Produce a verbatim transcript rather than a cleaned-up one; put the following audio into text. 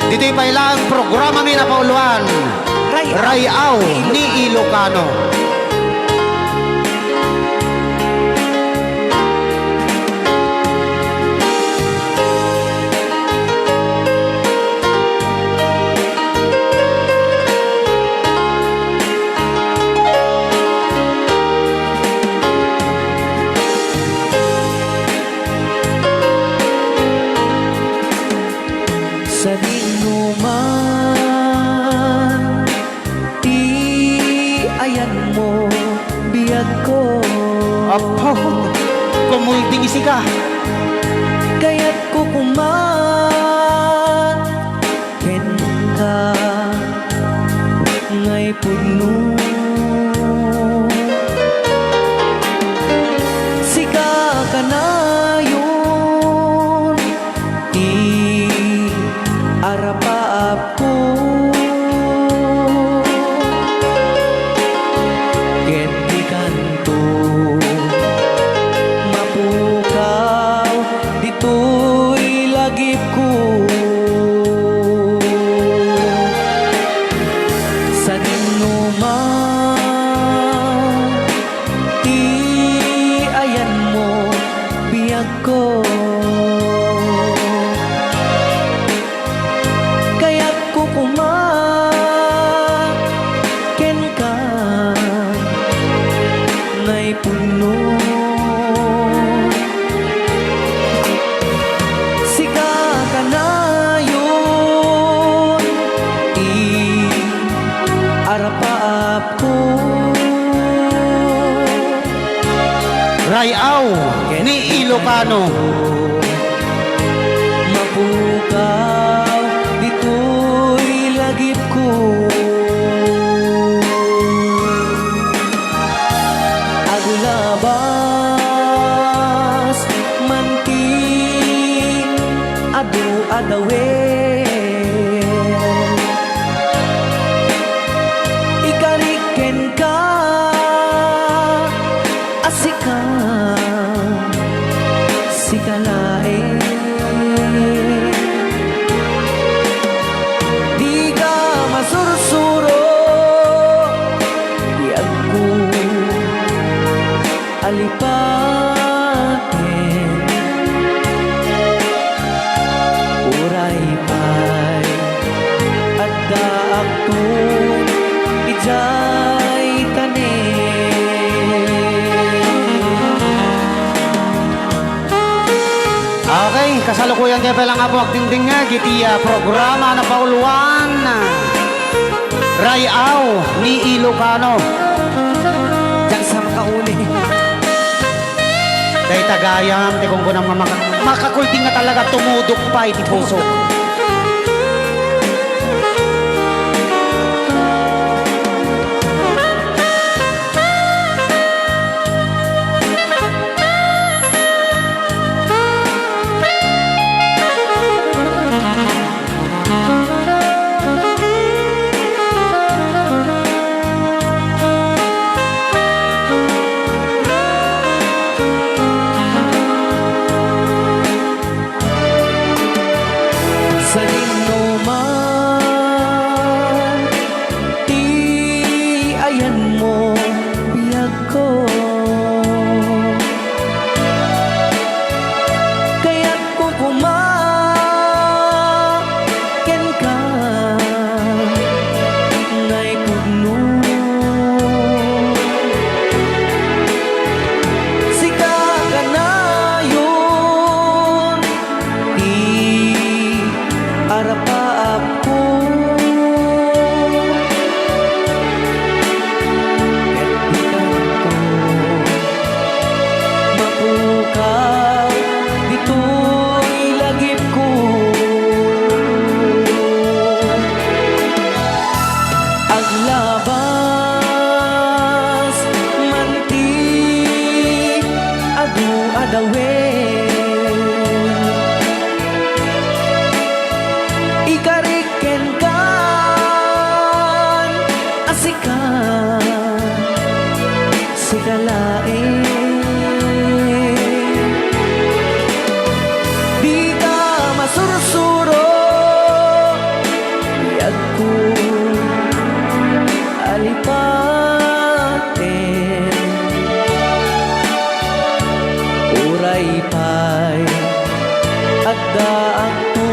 Ditoy pay laeng programami a napauluan, Ray-aw ni Ilocano. Sadino man ti ayanmo, biagko. Apo, kumulding isika. Kayatko koma kenka, ngay pudno. Sika kanayon ti arapaapko. Ket dikanto mapukaw ditoy lagipko. Sadino man ti ayanmo, biagko. Kayatko koma kenka, ngay pudno. Sika kanayon ti arapaap Ray-aw ni Ilocano. Mapukaw ditoy lagipko. Aglabas man ti adu a dawel. Ikarik kenka a sika, sika laeng. Dika masursuro, biagko. Alipaken. Uray pay addaakto idiay tanem. Okay, kasalukuyan tayo pay lang, Apo, agdingdingngeg iti, ah, programa a napauluan. Ray-aw ni Ilocano. Diyan sa makauli. Dayta gayam ti kunkunam nga maka-, makakulding nga talaga tumudok pay ti puso. Sadinoman ti ayanmo, biagko. Kayatko koma kenka, ngay pudno. Sika kanayon ti arapaapko. Ket dikanto mapukaw ditoy lagipko. Aglabas man ti adu a dawel. Uray pay addaakto